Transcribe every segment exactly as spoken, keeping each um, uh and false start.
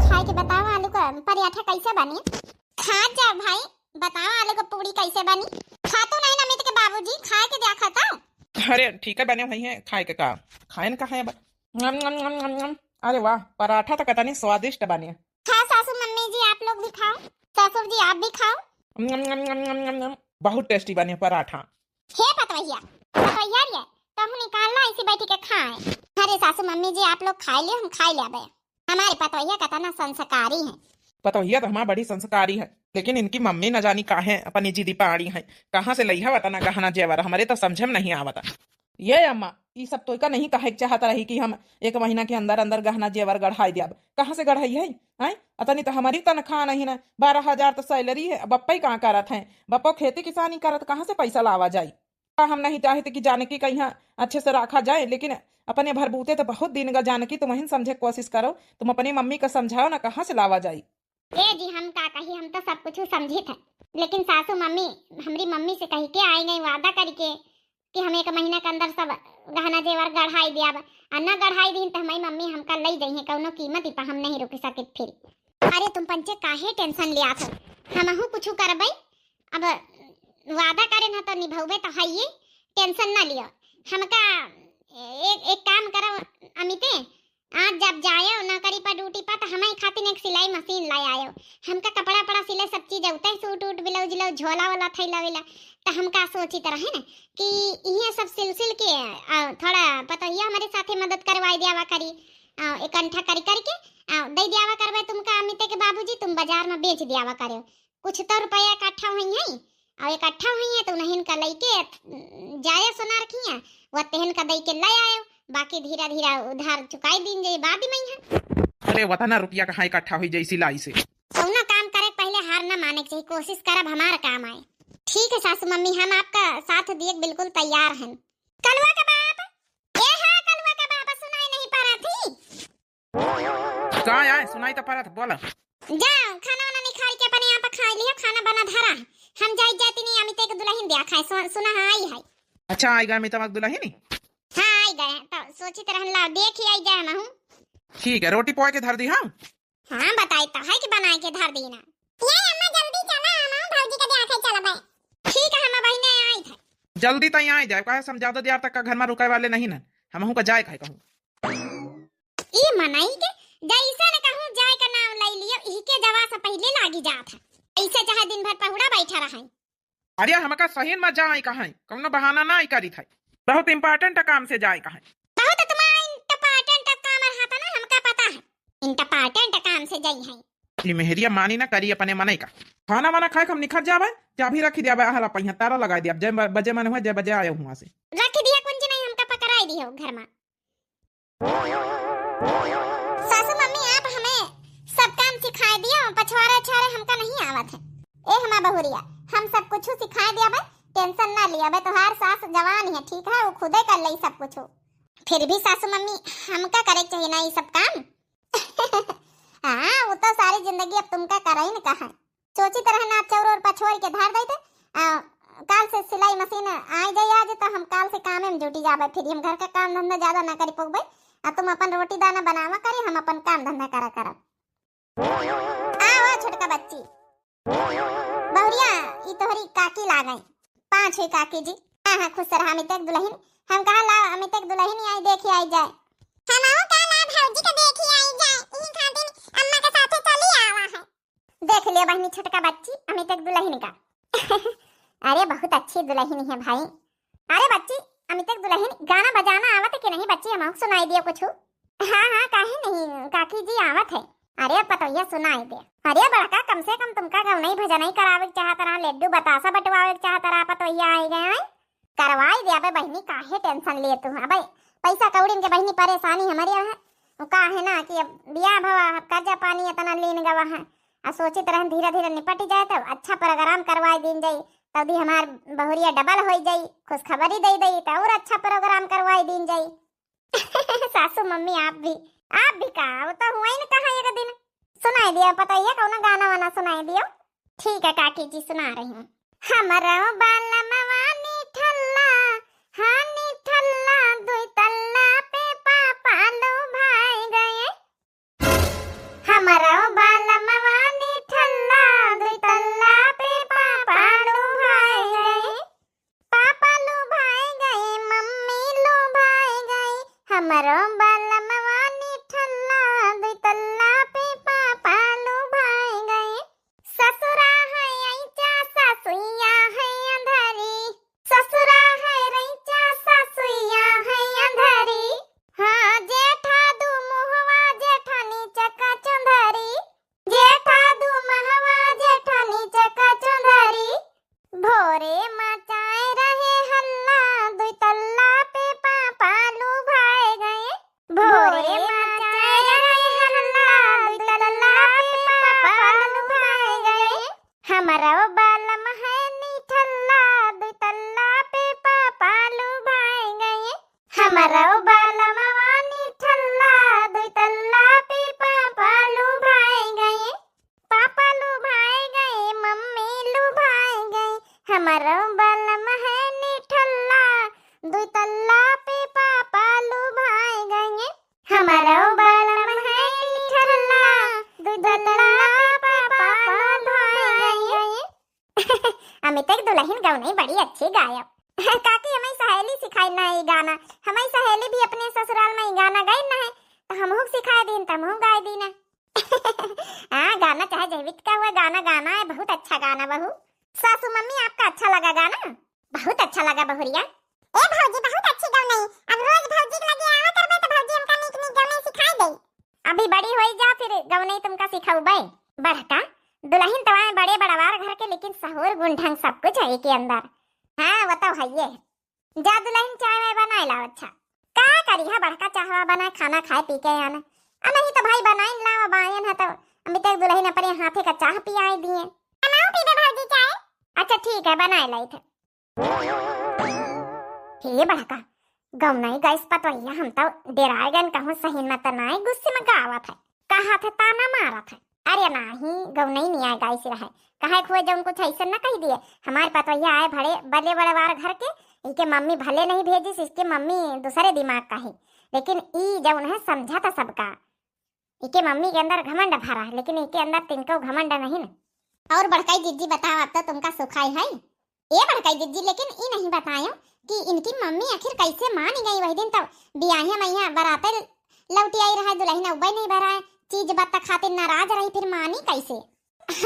खाए के बताओ, आलू का पराठा कैसे बनी? खा जा भाई, बताओ आलू का पूड़ी कैसे बनी? खा तो नहीं ना अमित के बाबूजी, खाए के देखा था। अरे ठीक है, बने हुई है, खाए के का, खाए न का है अब। नम, नम, नम, नम, नम। अरे वाह, पराठा तो कतनी स्वादिष्ट बने। हाँ सासू मम्मी जी, आप लोग भी खाओ, ससुर जी आप भी खाओ। नम, नम, नम, नम, नम, नम। बहुत टेस्टी बने पराठा। हे पतवैया, पतवैया रे, तहु निकाल ला, ऐसे बैठ के खाए। अरे सासू मम्मी जी, आप लोग खाए लियो, हम खाए ले अबे। हमारे पतवैया कतना संस्कारी है। पतवैया तो हमार बड़ी संस्कारी है, लेकिन इनकी मम्मी न जानी काहे अपनी जिदी पाड़ी है, कहाँ से लइहा वतना गहना जेवर, हमरे तो समझे में नहीं आवता। ये अम्मा, ई सब तोइका नहीं कहे के चाहत रही कि हम एक महीना के अंदर अंदर गहना जेवर गढ़ाई दियाब। कहाँ से गढ़ाई है? हैं? अतनी तो हमारी तनख्वाह नहीं ना, बारह हजार तो सैलरी है। बप्पा ही कहाँ करत हैं? बप्पा खेती किसानी करत, कहाँ से पैसा लावा जाई? हम नहीं चाहते कि जानकी का यहाँ अच्छे से रखा जाए, लेकिन अपने भरबूते तो बहुत दिन का जानकी, तुम ही समझे के कोशिश करो, तुम अपनी मम्मी का समझाओ ना, कहाँ से लावा जाई? ए जी, हम का कही, हम तो सब कुछ समझित है, लेकिन सासू मम्मी, हमरी मम्मी से कही के आई गई वादा करके कि हम एक महीना के अंदर सब गहना जेवर गढ़ाई दियाब, आ न गढ़ाई दीन तो हमारी मम्मी हमका लई जइहे, कौनो कीमत पर हम नहीं रुक सकित फिर। अरे तुम पंचे काहे टेंशन लियात हो, हमहू कुछ करबई। अब वादा करे ना तो निभौबे तो हइये, टेंशन ना लियो। हमका एक, एक काम करो अमिते, आज जब जायो नौकरी पर, ड्यूटी पर, तो हमारे खातिर एक सिलाई मशीन लाई आयो। हमका कपड़ा पड़ा सिले, सब चीज औते, सूट उट, ब्लाउज उलाउज, झोला वोला, थैला वैला। तो हमका सोचित रहे ना कि इहे सब सिल सिल के, आ, थोड़ा पतोहिया हमारे साथे मदद करवाई दियावा करी, आ, इकट्ठा करी करके, आ, दे दियावा करबे तुमका अमिते के बाबूजी, तुम बाजार में बेच दियावा करो। कुछ तो रुपया इकट्ठा हुई है, और इकट्ठा हुई है तो उन्हें का लइके जाए सोनार खिया, वो तेहन का दई के ले आयो, बाकी धीरा धीरा उधार चुकाई दीन जाई बाद में है। अरे वतना रुपया कहाँ इकट्ठा हुई जाई सिलाई से? कौनो काम करे के पहले हार ना माने के चाहिए, कोशिश करब हमार काम आए। ठीक है सासू मम्मी, हम आपका साथ दिए के बिल्कुल तैयार हैं। कलवा के बाप, ए हाँ कलवा के बाप, सुनाई नहीं पड़ा थी? का आए, सुनाई तो परत, बोला। जा, खाना वाना निकाल के अपने यहाँ पे खा लियो, खाना बना धरा है। हम जाई जाती नहीं, अमिते के दुल्हन दिया खाए, सु-, सुना है आई है। अच्छा, आई गए अमिता के दुल्हन? हाँ, आई गए, तो सोचित रहन ला, देख ही आई जाए महू। ठीक है, रोटी पोए के धर दी, हाँ? हाँ, बताई तो है कि बनाए के धर दी ना। ये अम्मा जल्दी चला, हम भौजी के ब्याह खाए चलबे। ठीक है, हम बहिने आई थे। जल्दी तो आई जाए, काहे से हम ज्यादा देर तक का घर में रुकाए वाले नहीं ना, हमहू का जाए खाए कहूँ। ई मनई के जैसे न कहूँ जाए का नाम लई लियो, इही के जवा से पहिले लागी जात है। ऐसे चाहे दिन भर पहुड़ा बैठा रहे। अरे हमका सही में जाए का है, कौनो बहाना ना करी था, बहुत important काम से जाए का है। बहुत तुम्हारा important काम रहता ना, हमका पता है, important काम से जाई है। ई मेहरिया मानी ना करी अपने मनई का। खाना वाना खाए के हम निखर जाबे, चाबी रखी दिया बे, आहला पहिया ताला लगाई दिया, जय ब-, बजे मन हुआ, जय बजे आयो हुआ से। रखी दिया कुंजी नहीं, हमका पकड़ाई दियो घर में। सासू मम्मी, आप हमें सब काम सिखाए दियो, पछवारे अछवारे हमका नहीं आवत है। ए हमा बहुरिया, हम सब कुछ सिखाए दिया बे, tension ना लिया बे, तोहार सास जवान है, ठीक है, वो खुदे कर ले सब कुछ। फिर भी सासू मम्मी, हमका करे के चाहिए ना ये सब काम। हाँ, वो तो सारी जिंदगी अब तुमका करई न कहा। सोचित रहना, चौर और पछोर के धर देते। आ, काल से सिलाई मशीन आई जाई आज, तो हम काल से कामे में जुटी जाबे। फिर हम घर का काम धंधा ज्यादा ना करी पउबे। आ तुम अपन रोटी दाना बनावा करे, हम अपन काम धंधा करा करब। आओ छोटका बच्ची। बहुरिया, ई तोहरी काकी लागई। पाँच हुई काकी जी। हाँ, हाँ, खुश रहा अमिते के दुल्हन। हम कहा ला अमिते के दुल्हन आई, देखी आई जाए। हमहू कहा ला भौजी के देखी आई जाए, इही खातिर अम्मा के साथे चली आवा है। देख लियो बहिनी छोटका बच्ची अमिते के दुल्हन का। अरे बहुत अच्छी दुल्हन है भाई। अरे बच्ची, अमिते के दुल्हन गाना बजाना आवत है कि नहीं बच्ची, हमहू सुनाई दियो कुछ। हाँ, हाँ, काहे नहीं, काकी जी आवत है। अरे, अब पतोहिया सुनाई दे। अरे, बड़का, कम से कम तुमका गवनई भजनई करावे के चाहत रहा, लड्डू बतासा बंटवावे के चाहत रहा, पतोहिया आई गए हैं। करवाई दे, अबे बहिनी, काहे tension लिए तू? अबे, पैसा कौड़ी के बहिनी परेशानी हमारे यहाँ। वो का है ना कि अब बियाह भवा, अब कर्जा पानी इतना लीन गवा है। आ सोचित रहन धीरे धीरे निपट जाए, तब अच्छा program करवाई दीन जाई, तब दी हमार बहुरिया double होई जाई, खुशखबरी दे दई, तो और अच्छा program करवाई दीन जाई। सासू मम्मी, आप भी, आप भी का, वो तो हुआ ही न कहा एक दिन। सुनाई दियो पतोहिया, कौनो गाना वाना सुनाई दियो। ठीक है काकी जी, सुना रही हूँ। हमरो बालमवा निठल्ला, हाँ निठल्ला, दुई तल्ला पे पापा लो भाई गए। हमरो हमरो बलम है निठल्ला, दुई तल्ला पे पापा लुभाए गए। हमरो बलम है निठल्ला, दुई तल्ला पे पापा लुभाए गए। अमित के दुलहिन गौनई बड़ी अच्छी गायब। काकी, हमई सहेली सिखाई ना ई गाना, हमई सहेली भी अपने ससुराल में ई गाना गई ना है, तो हमहू सिखाए दीन, तो हमहू गाए दीन। हाँ, गाना चाहे जैविक का हुआ, गाना गाना है, बहुत अच्छा गाना बहू। सासू मम्मी, आपका अच्छा लगा गाना? बहुत अच्छा लगा बहुरिया। ए भौजी, बहुत अच्छी गौनई। अब रोज भौजी के लगे आवा करबे तो भौजी हमका नीक नीक गौनई सिखाई दे। अभी बड़ी होई जा, फिर गौनई तुमका सिखौबे। बड़का दुलहिन तो आए बड़े बड़वार घर के, लेकिन सहूर गुण ढंग सब कुछ है के अंदर। हाँ, वो तो है ये। जा दुलहिन, चाय वाय बनाए लाओ। अच्छा, का करी है बड़का, चाहवा बनाए, खाना खाए पी के आने। आ नहीं तो भाई बनाइन लाओ, अब आयन है तो अमित के दुलहिन अपने हाथे का चाह पियाए दिए। हम आऊ पीबे भौजी चाय। अच्छा ठीक है, बनाए लाई थे। हे बड़का, गौनई गैस पतोहिया, हम तो डेराए गन, कहूँ सही में तो नाई गुस्से में गावत है, कहा थे ताना मारत है। अरे नाही, गौनई नहीं आए गैस रहे, कहे खुए जौन कुछ ऐसे न कह दिए। हमारे पतोहिया आए भले बड़े बड़वार घर के, इनके मम्मी भले नहीं भेजिस, इसके मम्मी दूसरे दिमाग का है, लेकिन ई जौन है समझा था सबका। इके मम्मी के अंदर घमंड भरा है, लेकिन इके अंदर तिनको घमंड नहीं न। और बड़काई जिज्जी बताओ, अब तो तुमका सुखाई है। ए बड़काई जिज्जी, लेकिन ई नहीं बतायो कि इनकी मम्मी आखिर कैसे मान गई। वही दिन तो बियाहे मैया बराते लौटी आई रहा, दुलहिन उबे नहीं भरा है, चीज बत्ता खातिर नाराज रही, फिर मानी कैसे?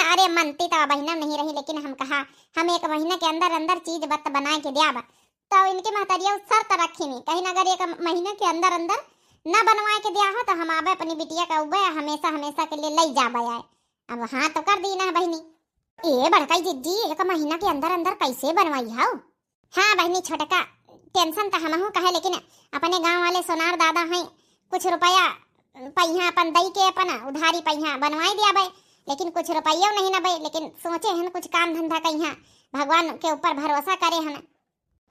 अरे मनती तो बहिना नहीं रही, लेकिन हम कहा हम एक महीना के अंदर अंदर चीज बत्ता बनाए के द्याब। तो इनके महतरिया उ शर्त रखी नहीं, कहीं अगर एक महीना के अंदर अंदर न बनवाए के दिया हो तो हम आबे अपनी बिटिया का उबे हमेशा हमेशा के लिए लई जाबे आए। अब हाँ तो कर दी ना बहिनी। ए बड़काई जिज्जी, एक महीना के अंदर अंदर कैसे बनवाई हो? हाँ बहिनी, छोटका टेंशन तो हमहू कहे, लेकिन अपने गांव वाले सोनार दादा हैं, कुछ रुपया पहिया अपन दई के अपन उधारी पहिया बनवाई दिया बे, लेकिन कुछ रुपयो नहीं न बे, लेकिन सोचे हन कुछ काम धंधा कहिया, भगवान के ऊपर भरोसा करे हन।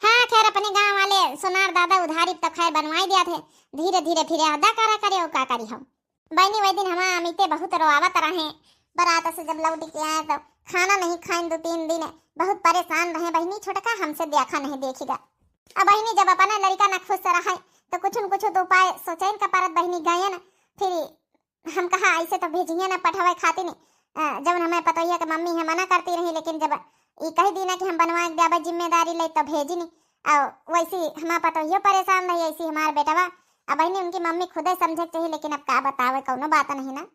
हाँ, खैर, अपने गांव वाले सोनार दादा उधारी तो खैर बनवाई दिया थे, धीरे धीरे फिर अदा करा करे, और का करी हम। बहनी, वही दिन हमार अमिते बहुत रोआवत रहे, बारात से जब लौट के आए तो खाना नहीं खाइन दो तीन दिन, बहुत परेशान रहे। बहनी, छोटका हमसे देखा नहीं देखिगा। अब बहनी, जब अपना लड़का ना खुश रहे तो कुछ न कुछ तो उपाय सोचेन का परत। बहनी गयन, फिर हम कहा, "ऐसे तो भेजिए ना पढ़ावे खातिर, अ, जब हमें पतोहिया के मम्मी है मना करती रही, लेकिन जब ई कह दी ना कि हम बनवा के देबे जिम्मेदारी ले, तो भेजी नहीं।" और वैसी हमार पतोहियो परेशान रही, ऐसी हमार बेटवा। अब बहनी उनकी मम्मी खुदे समझे के चाहिए, लेकिन अब का बतावे, कौनो बात नहीं ना।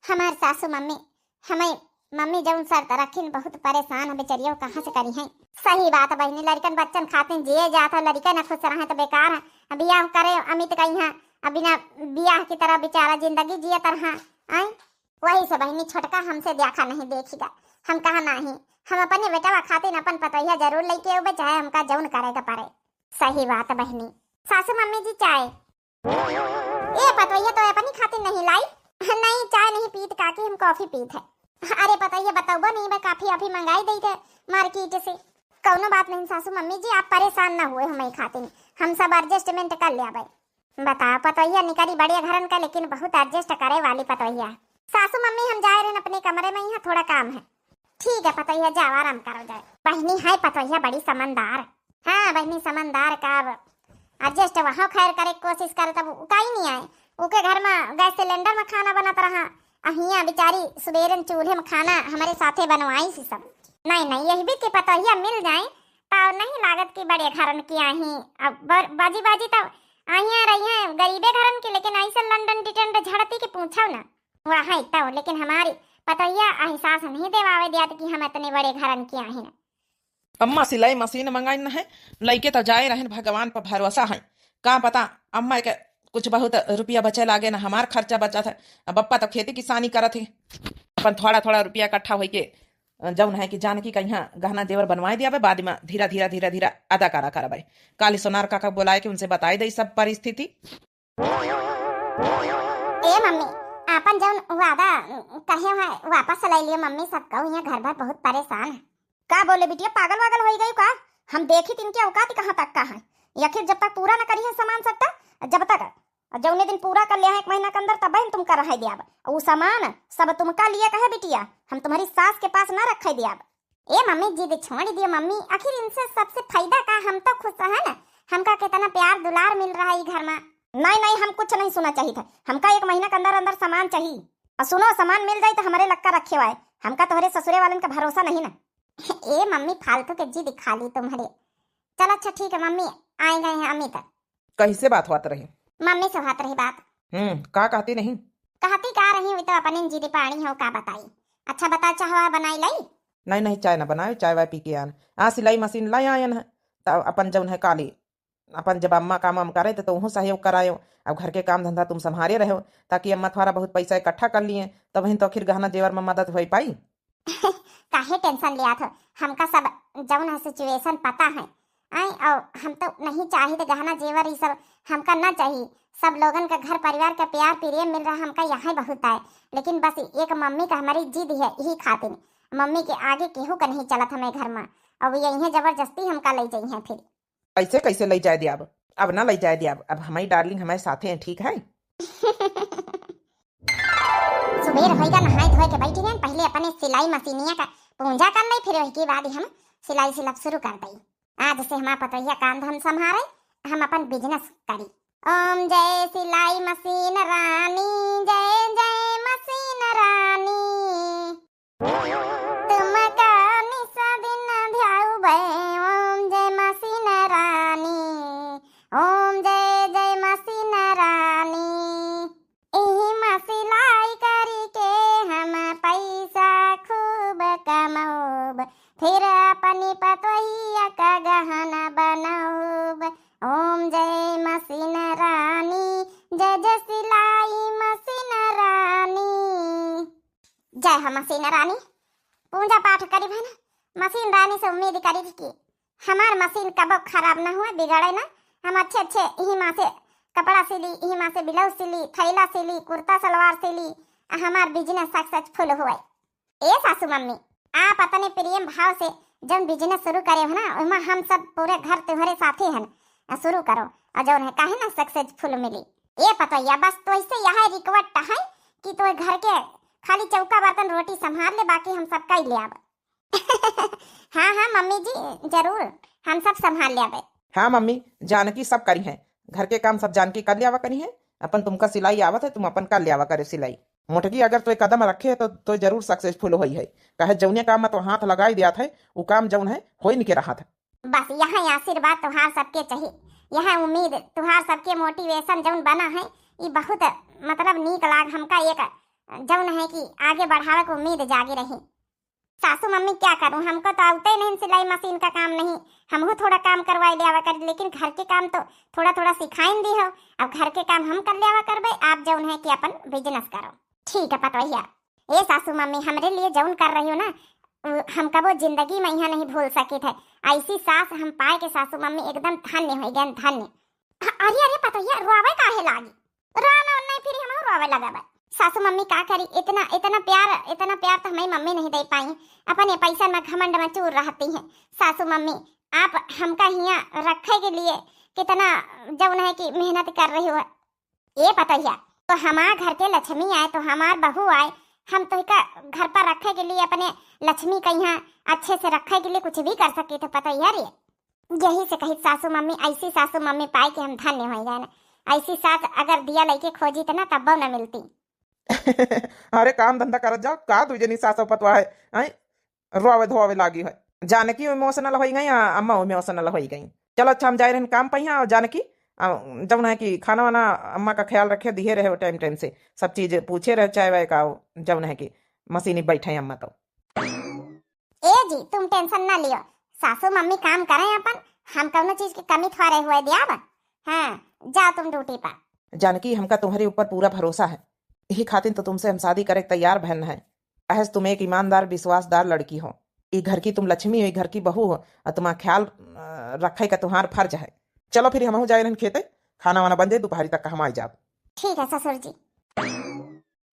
हमार सासू मम्मी, हमें मम्मी जौन शर्त रखिन, बहुत परेशान है बेचारियों, कहाँ से करी हैं। सही बात है बहनी, लड़कन बच्चन खातिर जिए जात है, लड़के ना खुश रहे तो बेकार है। बियाह करे अमित का यहाँ, अब बिना बियाह की तरह बेचारा जिंदगी जियत रहा। आई वही से बहनी, छोटका हमसे देखा नहीं देखिगा। हम कहा नहीं, हम अपने बेटवा खातिर अपन पतोहिया जरूर लेके अउबे, चाहे हमका जौन करे के पड़े। सही बात बहनी। सासू मम्मी जी चाय। ए पतोहिया तो अपनी खातिर नहीं लाई। नहीं, चाय नहीं पीत काकी, हम कॉफी पीत है। अरे पतोहिया बतौबो नहीं बा, कॉफी ऑफी मंगाई दई थे मार्केट से। कौनो बात नहीं सासू मम्मी जी, आप परेशान ना हुए, हमें खातिर हम सब एडजस्टमेंट कर ले आबे। बताओ, पतोहिया निकली बड़े घरन का, लेकिन बहुत एडजस्ट करे वाली पतोहिया। सासू मम्मी, हम जाए रहन अपने कमरे में, यहाँ थोड़ा काम है। ठीक है पतोहिया, जाओ आराम करो जाए। बहनी है पतोहिया बड़ी समझदार। हाँ बहनी, समझदार का अब एडजस्ट वहाँ खैर करे के कोशिश करे, तब उ काई नहीं आए। उके घर में गैस सिलेंडर में खाना बनत रहा, आ हियाँ बेचारी सुबेरन चूल्हे में खाना हमारे साथे बनवाई सी सब। नहीं नहीं, यही बीच के पतोहिया मिल जाए तो नहीं लागत कि बड़े घरन की आही। अब बर-, बाजी बाजी तो आइया रही हैं गरीबे घरन की, लेकिन ऐसे लंडन डिटंड झड़ती के पूछो ना। वहाँ तो, लेकिन हमारी पतोहिया एहसास नहीं देवावे दियात कि हम इतने बड़े घरन की आही ना। अम्मा सिलाई मशीन मंगाइन है, लइके तो जाए रहन, भगवान पर भरोसा है। का पता अम्मा के कुछ बहुत रुपया बचे लागे ना, हमार खर्चा बचा था। अब अप्पा तो खेती किसानी करत है, अपन थोड़ा थोड़ा रुपया इकट्ठा होई के, अ, जौन है कि जानकी का यहाँ गहना जेवर बनवाए दियाबे, बाद में धीरा धीरा धीरा धीरा अदा करा करबे। काली सोनार काका बोलाए के उनसे बताए दे सब परिस्थिति। ए मम्मी, आपन जौन वादा कहे है वापस ले लियो मम्मी, सब कहू यहाँ घर भर बहुत परेशान है। का बोले बिटिया, पागल वागल होई गई का? हम देखी त इनके औकात कहाँ तक का है। आखिर जब तक पूरा न करी है सामान सट्टा, जब तक, और जौने दिन पूरा कर लिया है एक महीना के अंदर, तब हम तुमका रहे दियाब। उ सामान सब तुमका लिए कहे बिटिया, हम तुम्हारी सास के पास ना रखे दियाब। ए मम्मी, जिद छोड़ दियो मम्मी, आखिर इनसे सबसे फायदा का? हम तो खुश है ना, हमका कितना प्यार दुलार मिल रहा है ई घर में। नहीं, नहीं, हम कुछ नहीं सुना चाहित है, हमका एक महीना के अंदर अंदर सामान चाहिए। और सुनो, सामान मिल जाई तो हमरे लक्का रखे हुआ है, हमका तोहरे ससुरे वालन का भरोसा नहीं ना। ए मम्मी, फालतू के जिद खा ली तुम्हारे। चल अच्छा ठीक है मम्मी, आए गए हैं अमित। कैसे बात होत रही? मम्मी से होत रही बात। हम्म, का कहती नहीं? कहती का रही हुई तो अपने जिद पानी हो का बताई। अच्छा बता, चाहवा बनाई लाई? नहीं, नहीं, चाय ना बनाए, चाय वाय पी के आन। आ सिलाई मशीन लाई आयन है, त अपन जौन है काली, अपन जब अम्मा काम वाम करे तो तुहूँ सहयोग करायो। अब घर के काम धंधा तुम संभारे रहो, ताकि अम्मा थोड़ा बहुत पैसा इकट्ठा कर लिए, तब तो आखिर गहना जेवर में मदद हो पाई। काहे टेंशन लियात हो? हमका सब जौन है सिचुएशन पता है। आई, और हम तो नहीं चाहित गहना जेवर, ई सब हमका ना चाहिए। सब लोगन का घर परिवार का प्यार प्रेम मिल रहा, हमका यहाँ बहुत आए। लेकिन बस एक मम्मी का हमारी जिद है, यही खातिर। मम्मी के आगे केहू का नहीं चलत हमें घर में। अब यही जबरदस्ती हमका ले जाई हैं फिर। ऐसे कैसे ले जाए दियाब? अब ना ले जाए दियाब, अब हमारी डार्लिंग हमारे साथे हैं, ठीक है? सुबेर होइगा, नहाए धोए के बैठी गए, पहले अपने सिलाई मशीनिया का पूंजा कर ले, फिर वही के बाद हम सिलाई सिलब शुरू कर दई। आज से हमार पतोहिया काम धाम संभारे, हम अपन बिजनेस करी। ओम जय सिलाई मशीन रानी, जय जय मशीन रानी। तुमका निस दिन ध्याउबे, ओम जय मशीन रानी, ओम जय जय मशीन रानी। इही मा सिलाई करी के हम पैसा खूब कमउब, फिर अपनी पतोहिया का गहना बनउब। ओम जय मशीन रानी, जय जय सिलाई मशीन रानी। जय हो मशीन रानी। पूजा पाठ करी भन, मशीन रानी से उम्मीद करी थी कि हमार मशीन कबो खराब ना हुए, बिगड़े ना। हम अच्छे अच्छे इही मा से कपड़ा सिली, इही मा से ब्लाउज सिली, थैला सिली, कुर्ता सलवार सिली, आ हमार बिजनेस सक्सेसफुल हुए। ए सासू मम्मी, आप अपने प्रेम भाव से जौन बिजनेस शुरू करे हो ना, ओमा हम सब पूरे घर तुम्हारे साथे हन। आ शुरू करो, और जौन है काहे ना सक्सेसफुल मिली। ए पतोहिया, बस तो ऐसे यह रिक्वेस्ट है कि तो घर के खाली चौका बर्तन रोटी संभाल ले, बाकी हम सब कई ले आब। हाँ हाँ मम्मी जी, जरूर, हम सब संभाल ले आबे। हाँ मम्मी, जानकी सब करी है, घर के काम सब जानकी कर ले आवा करी है। अपन तुमका सिलाई आवत है, तुम अपन कर ले आवा करे सिलाई। मोटकी अगर तोय कदम रखे है तो तोय जरूर सक्सेसफुल होई है, काहे जौने काम में तो हाथ लगाई दियात है, उ काम जौन है होई निके रहत है। बस यह आशीर्वाद तोहार सबके चाहिए, यह उम्मीद तोहार सबके मोटिवेशन जौन बना है, ई बहुत मतलब नीक लाग हमका, एक जौन है कि आगे बढ़ावे के उम्मीद जागी रही। सासू मम्मी क्या करूँ, हमको तो आउते नहीं सिलाई मशीन का काम नहीं, हमहू थोड़ा काम करवाई लियावा कर, लेकिन घर के काम तो थोड़ा थोड़ा सिखाइन दी हो। अब घर के काम हम कर लियावा करबे, आप जौन है कि अपन बिजनेस करो। ठीक है पतोहिया। ए सासू मम्मी, हमरे लिए जौन कर रही हो ना, उ हम कबो जिंदगी में यहाँ नहीं भूल सकित है। ऐसी सास हम पाए के सासू मम्मी एकदम धन्य हो गए, धन्य। अरे अरे पतोहिया, रोवे काहे लागी? रो ना, नहीं फिर हम रोवे लगावे। सासू मम्मी का करी, इतना इतना प्यार, इतना प्यार तो हमारी मम्मी नहीं दे पाई। अपने पैसा में घमंड में चूर रहती हैं। सासू मम्मी, आप हमका हियाँ रखे के लिए कितना जौन है कि मेहनत कर रही हो। ए पतोहिया, तो हमार घर के लक्ष्मी आए, तो हमार बहू आए, हम तो का घर पर रखे के लिए, अपने लक्ष्मी का यहाँ अच्छे से रखे के लिए कुछ भी कर सके थे पतोहिया रे। यही से कही सासू मम्मी, ऐसी सासू मम्मी पाए के हम धन्य हो जाए ना। ऐसी सास अगर दिया लेके खोजी तो ना तब्बो न मिलती। अरे काम धंधा करत जाओ, का दुई जनी सास पतवा है, हैं? रोवे धोवे लागी है। जानकी इमोशनल होई गई, आ, अम्मा इमोशनल होई गई। चलो अच्छा, हम जाए रहन काम पहिया, और जानकी, आ, जौन है कि खाना वाना अम्मा का ख्याल रखे, दिए रहे टाइम टाइम से, सब चीज पूछे रहे, चाय वाय का, जौन है कि मशीनी बैठे अम्मा तो। ए जी, तुम टेंशन ना लियो, सासू मम्मी काम करें अपन, हम कौनो चीज की कमी थोड़े हुए दियाब। हाँ, जाओ तुम ड्यूटी पर। जानकी, हमका तुम्हारे ऊपर पूरा भरोसा है, यही खातिर तो तुमसे हम शादी करे के तैयार भैन है। अहस तुम एक ईमानदार, विश्वासदार लड़की हो। ई घर की तुम लक्ष्मी हो, ई घर की बहू हो, और तुम्हारा ख्याल, अ, रखे का तुम्हार फर्ज है। चलो फिर हमहू जाए रहन खेते, खाना वाना बन जाए, दोपहरी तक का हम आ जाब। ठीक है ससुर जी।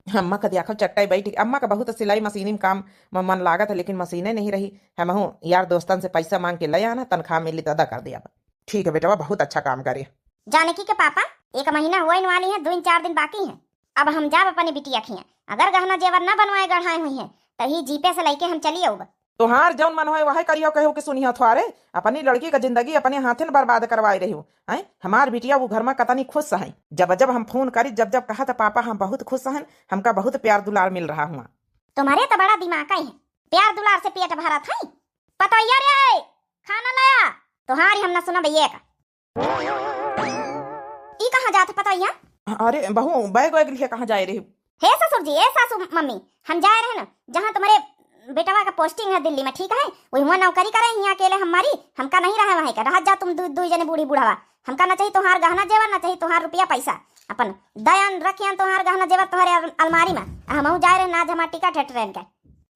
अम्मा का देखो चट्टाई बैठी, अम्मा का बहुत सिलाई मशीनी में काम में मन लागत है, लेकिन मशीनें नहीं रही। हमहू यार दोस्तन से पैसा मांग के ले आना, तनख्वाह मिली तो अदा कर दिया। ठीक है बेटवा, बहुत अच्छा काम करे। जानकी के पापा, एक महीना होए वाली है, दो चार दिन बाकी है। अब हम जाब अपने बिटिया खिया, अगर गहना जेवर ना बनवाए गढ़ाए हुई है तो ही जीपे से लेके हम चली आऊब। तोहार जौन मन होए, वहे करियो, कहो कि सुनियो थ्वारे। अपनी लड़की का जिंदगी अपने हाथे न बर्बाद करवाए रहियो, हैं? हमार बिटिया वो घर में कतनी खुश है। जब जब हम फोन करी, जब जब कहा, तो पापा, हम बहुत खुश हैं, हमका बहुत प्यार दुलार मिल रहा हुआ। तुम्हारे तो बड़ा दिमाग है, प्यार दुलार से पेट भरत है। पतोहिया रे, खाना लाया। तोहारी हम ना सुनब ये का। ई कहाँ जात है पतोहिया? अरे बहू, बैग वैग लिए कहाँ जाए रही? हे ससुर जी, ए सासू मम्मी, हम जाए रहे ना, जहाँ तुम्हारे बेटवा का पोस्टिंग है दिल्ली में, ठीक है? वही हुआ नौकरी करे, यहाँ अकेले हम मारी, हमका नहीं रहे वहीं का, रह जा तुम दु, दुई जने बूढ़ी बूढ़ावा। हमका ना चाहिए तुम्हार गहना जेवर, ना चाहिए तुम्हार रुपया पैसा। अपन दयान रखियन तुम्हार गहना जेवर तुम्हारे अल-, अलमारी में। आ हमहू जाए रहे ना, आज हमार टिकट है ट्रेन के।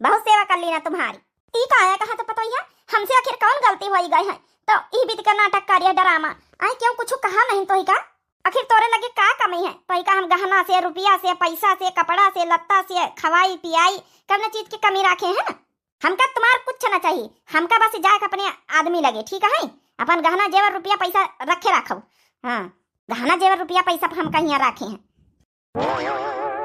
बहुत सेवा कर ली ना तुम्हारी। ई का है कहा तो पतोहिया, हमसे आखिर कौन गलती होई गई है? तो ई बीत के नाटक करिए ड्रामा। आई क्यों कुछ कहा नहीं तो ही का? आखिर तोरे लगे का कमी है? तो ही का हम गहना से, रुपया से, पैसा से, कपड़ा से, लत्ता से, खवाई पियाई, कौन चीज की कमी रखे हैं ना? हमका तुम्हार कुछ ना चाहिए, हमका बस जाके अपने आदमी लगे, ठीक है? अपन गहना जेवर रुपया पैसा रखे रखो। हाँ, गहना जेवर रुपया पैसा हमका यहाँ रखे हैं।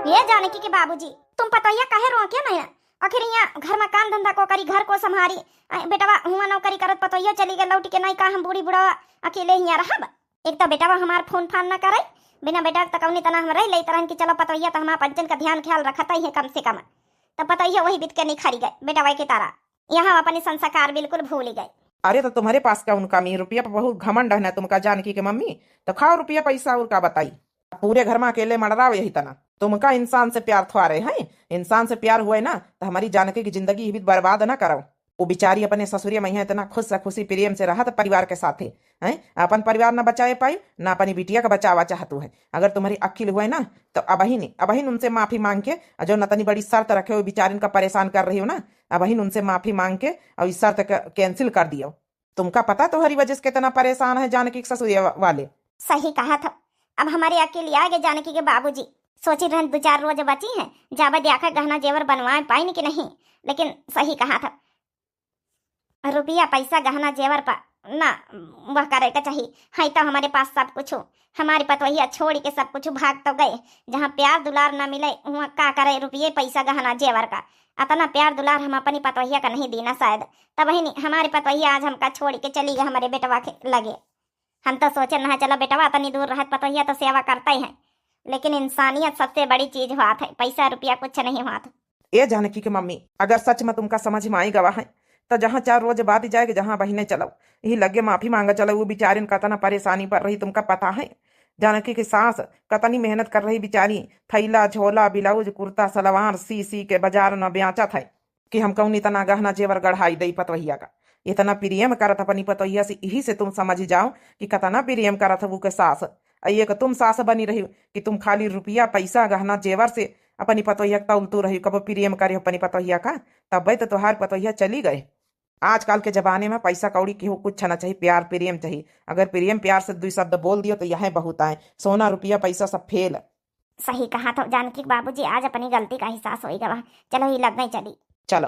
ये जानकी के बाबूजी, तुम पतोहिया काहे रोके नहीं? आखिर यहाँ घर में काम धंधा को करी, घर को संभारी। आ, बेटवा हुआ नौकरी करत पतोहिया चली गई लौट के, नहीं का हम बूढ़ी बुढ़वा अकेले यहाँ रहब? एक तो बेटवा हमार फोन फान ना करे, बिना बेटा के तकौनी तना हम रह ले तरहन की चलो पतोहिया तो हमार पंचन का ध्यान ख्याल रखत ही है कम से कम। तो पतोहिया वही बीत के निखरी गए बेटवा के तारा, यहाँ अपने संस्कार बिल्कुल भूल गए। अरे तो तुम्हारे पास का उनका मी रुपया पर बहुत घमंड है ना तुमका जानकी के मम्मी, तो खाओ रुपया पैसा और का बताई। पूरे घर में अकेले मड़राव यही तना। तुमका इंसान से प्यार थोड़े है, इंसान से प्यार हुए ना तो हमारी जानकी की जिंदगी ही भी बर्बाद ना करो। वो बेचारी अपने ससुरिया में यहाँ इतना खुश से खुशी प्रेम से रहत परिवार के साथे, हैं? अपन परिवार ना बचाए पाई, ना अपनी बिटिया का बचावा चाहतू है। अगर तुम्हारी अक्ल हुए ना तो अबहिन, अबहिन उनसे माफी मांग के, और जो नतनी बड़ी शर्त रखे हुए बेचारिन का परेशान कर रही हो ना, अबहिन उनसे माफी मांग के और इस शर्त का cancel कर दियो। तुमका पता तोहरी वजह से कितना परेशान है जानकी के ससुरिया वा-, वाले। सही कहा था। अब हमारे अकेले आ गए जानकी के बाबूजी। सोची रहन दो चार रोज बची हैं, जाबे देखा गहना जेवर बनवाए पाइन कि नहीं, लेकिन सही कहा था। रुपया पैसा गहना जेवर पर ना वह करे के चाहिए। है तो हमारे पास सब कुछ हो, हमारी पतोहिया छोड़ के सब कुछ भाग तो गए। जहाँ प्यार दुलार ना मिले वहाँ का करे रुपये पैसा गहना जेवर का। अतना प्यार दुलार हम अपनी पतोहिया का नहीं दीना शायद। तब ही नहीं हमारी पतोहिया आज हमका छोड़ के चली गई हमारे बेटवा के लगे। हम तो सोचे ना चलो बेटवा तनी दूर रहत पतोहिया तो सेवा करता ही है, लेकिन इंसानियत सबसे बड़ी चीज हुआ था, पैसा रुपया कुछ नहीं हुआ था। ए जानकी के मम्मी, अगर सच में तुमका समझ में आई गवा है, तो जहाँ चार रोज बाद जाए के जहाँ बहिने चलो, यही लगे माफी मांगा चलो, वो बेचारिन कतना परेशानी पर रही तुमका पता है। जानकी की सास कतनी मेहनत कर रही बेचारी, थैला झोला ब्लाउज कुर्ता सलवार सी सी के बाजार न बेचत है कि हम कौन इतना गहना जेवर गढ़ाई दई पतोहिया का। इतना प्रेम करत अपनी पतोहिया से, यही से तुम समझ जाओ कि कतना प्रेम करत है वो के सास। आ एक तुम सास बनी रही कि तुम खाली रुपया पैसा गहना जेवर से अपनी पतोहिया का तौलतू रही, कबो प्रेम करे अपनी पतोहिया का, तबे तो तोहार पतोहिया चली गए। आजकल के जमाने में पैसा कौड़ी केहू कुछ ना चाहिए, प्यार प्रेम चाहिए। अगर प्रेम प्यार से दुई शब्द बोल दियो तो यह बहुत आए, सोना रुपया पैसा सब फेल। सही कहा था जानकी के बाबूजी, आज अपनी गलती का एहसास होई गवा। चलो ये लग गई चली। चलो।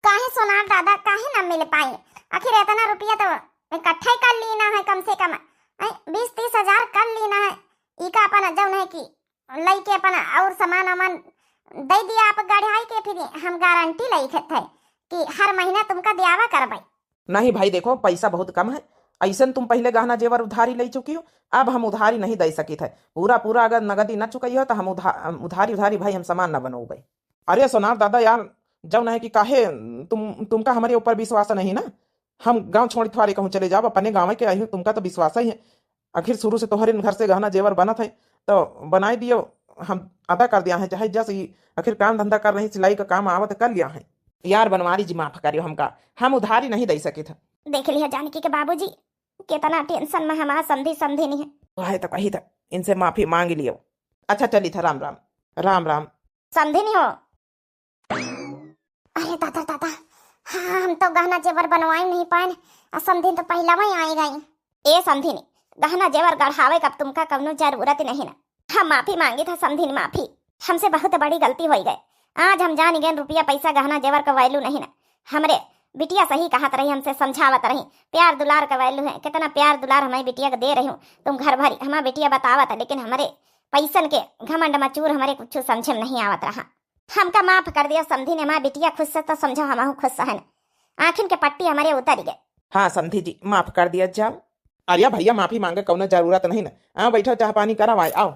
काहे सोनार दादा, काहे ना मिल पाए? आखिर इतना रुपया तो इकट्ठा ही कर लीना है कम से कम, हैं, बीस तीस हजार कर लीना है। ई का अपन जौन है कि लइके अपन और सामान वामान दे दिया आप गढ़ाई के, फिर हम गारंटी लइके थे कि हर महीना तुमका दियावा करबे। नहीं भाई, देखो, पैसा बहुत कम है, ऐसन तुम पहले गहना जेवर उधारी ले चुकी हो, अब हम उधारी नहीं दे सकित है। पूरा पूरा अगर नगदी न चुकई हो तो हम उधा-, उधारी उधारी भाई हम सामान न बनोबे। अरे सोनार दादा यार, जौन है कि काहे तुम, तुमका हमारे ऊपर विश्वास नहीं ना? हम गांव छोड़ थ्वारे कहूँ चले जाब, अपने गाँव के आई हूँ, तुमका तो विश्वास ही है। आखिर शुरू से तोहरे घर से गहना जेवर बनत है, तो बनाई दियो, हम अदा कर दिया है, चाहे जस ई आखिर काम धंधा कर रही, सिलाई का काम आवत कर लिया है। यार बनवारी जी, माफ करियो हमका, हम उधारी नहीं दे सके थे। देख लिया जानकी के बाबूजी, कितना टेंशन में हमार समधी समधी नहीं है। वह तो कही था, इनसे माफी मांग लियो। अच्छा चली था, राम राम। राम राम। समधी नहीं हो। अरे दादा दादा, हाँ, हम तो गहना जेवर बनवाई नहीं पाए, आ समधिन तो पहला वहीं आई गई। ए समधिन, गहना जेवर गढ़ावे का तुमका कवनो जरूरत नहीं ना। हम माफी मांगी था समधिन, माफी। हमसे बहुत बड़ी गलती होई गए। आज हम जान गए रुपया पैसा गहना जेवर का value नहीं ना। हमरे बिटिया सही कहत रही, हमसे समझावत रही, प्यार दुलार का value है, कितना प्यार दुलार हमारी बिटिया को दे रही हूँ। तुम घर भरी हमारी बिटिया बतावत है, लेकिन हमारे पैसन के घमंड में चूर हमारे कुछ समझे में नहीं आवत रहा। हमका माफ कर दियो समधिन, हमार बिटिया खुश है तो समझो हमहू खुश है। आँखिन के पट्टी हमरे उतरि गए। हाँ समधी जी, माफ कर दिया जाओ। अरे भैया, माफी माँगे कउनो जरूरत नहीं न। हाँ, बैठो, चाह पानी करा, आए, आओ।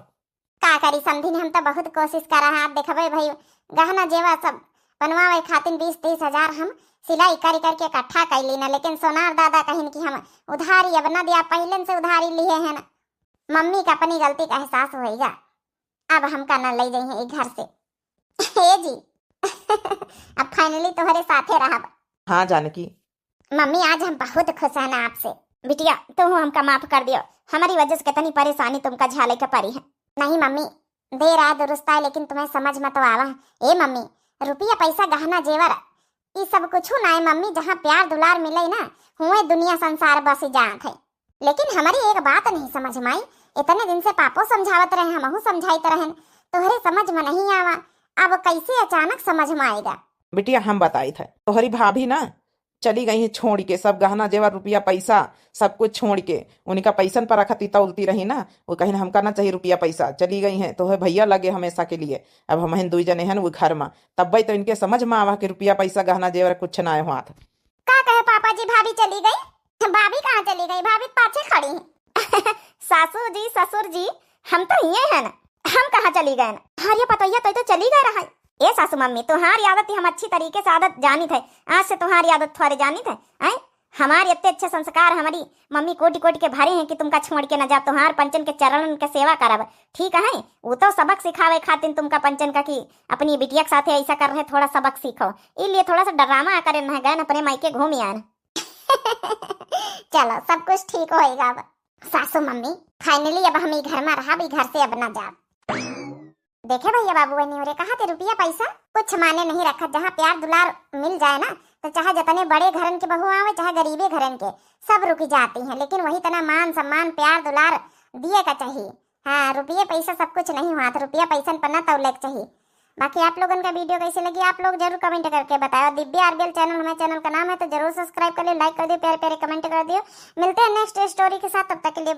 का करी समधिन, हम तो बहुत कोशिश करा है। आप देखबे भाई, गहना जेवर सब बनवावे खातिर बीस तीस हजार हम सिलाई करि करिके इकट्ठा कइली न, लेकिन सोनार दादा कहिन कि हम उधारी अब न दिया, पहिलेन से उधारी लिहे हैं न। मम्मी का अपनी गलती का एहसास होइगा, अब हमका न लइ जइहें ई घर से। हे जी, अब finally तोहरे साथे रहब। हाँ जानकी। मम्मी, आज हम बहुत खुश हैं ना आपसे। बिटिया, तू हमका माफ कर दियो, हमरी वजह से कितनी परेशानी तुमका झाले के परी है। नहीं मम्मी, देर आए दुरुस्त आए, लेकिन तुम्हें समझ में तो आवा। ए मम्मी, रुपया पैसा गहना जेवर ई सब कुछ ना है मम्मी, जहाँ प्यार दुलार मिले ना, हुए दुनिया संसार बस जात है। लेकिन हमरी एक बात नहीं समझ में आई, इतने दिन से पापो समझावत रहे, हमहू समझाइत रहन, तोहरे समझ में नहीं आवा, अब कैसे अचानक समझ में आएगा? बिटिया, हम बताइत है, तोहरी भाभी ना चली गई हैं छोड़ के, सब गहना जेवर, रुपया पैसा, सब कुछ छोड़ के। उनका पैसन पर अखती तौलती रही ना, वो कहिन हमका ना चाहिए रुपया पैसा, चली गई हैं। तोहे भैया लगे हमेशा के लिए, अब हमहिन दुई जने हन वो घर में, तब्बे तो इनके समझ में आवा कि रुपया पैसा, गहना जेवर कुछ ना आए हाथ। का कहे पापा जी, भाभी चली गई? भाभी कहाँ चली गई? भाभी तो पाछे खड़ी हैं। सासू जी, ससुर जी, हम तो हिये हन, हम कहाँ चली गए? अरे पतोहिया, तो, तो चली गए रहा। ए सासू मम्मी, तुम्हारी आदत ही हम अच्छी तरीके से आदत जानित है, आज से तुम्हारी आदत थोड़े जानित है, हैं? हमारे इतने अच्छे संस्कार हमारी मम्मी कोटि कोटि के भरे हैं कि तुमका छोड़ के न जाब, तुम्हार पंचन के चरणन के सेवा करब, ठीक है? वो तो सबक सिखावे खातिर तुमका पंचन का कि अपनी बिटिया के साथे ऐसा कर रहे, थोड़ा सबक सीखो, इसलिए थोड़ा सा ड्रामा करे न गए, अपने मायके घूम आए। चलो, सब कुछ ठीक होएगा अब। सासू मम्मी, finally अब हम ई घर में रहब, ई घर से अब ना जाब। देखे भैया बाबू, वही नहीं हो रहे, कहा थे रुपया पैसा कुछ माने नहीं रखत, जहाँ प्यार दुलार मिल जाए ना, तो चाहे जितने बड़े घरन के बहू आवे, चाहे गरीबे घरन के, सब रुक जाती हैं, लेकिन वही तना मान सम्मान, प्यार दुलार दिए का चाहिए। हाँ, रुपये पैसा सब कुछ नहीं हुआ, तो रुपया पैसन पर ना तौले के चाहिए। बाकी आप लोगन का video कैसे लगी, आप लोग जरूर comment करके बताओ। दिव्या आरबीएल channel हमारे channel का नाम है, तो जरूर subscribe कर लियो, like कर दियो, प्यारे प्यारे comment कर दियो। मिलते हैं next story के साथ, तब तक के लिए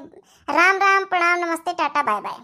राम राम, प्रणाम, नमस्ते, टाटा, bye bye।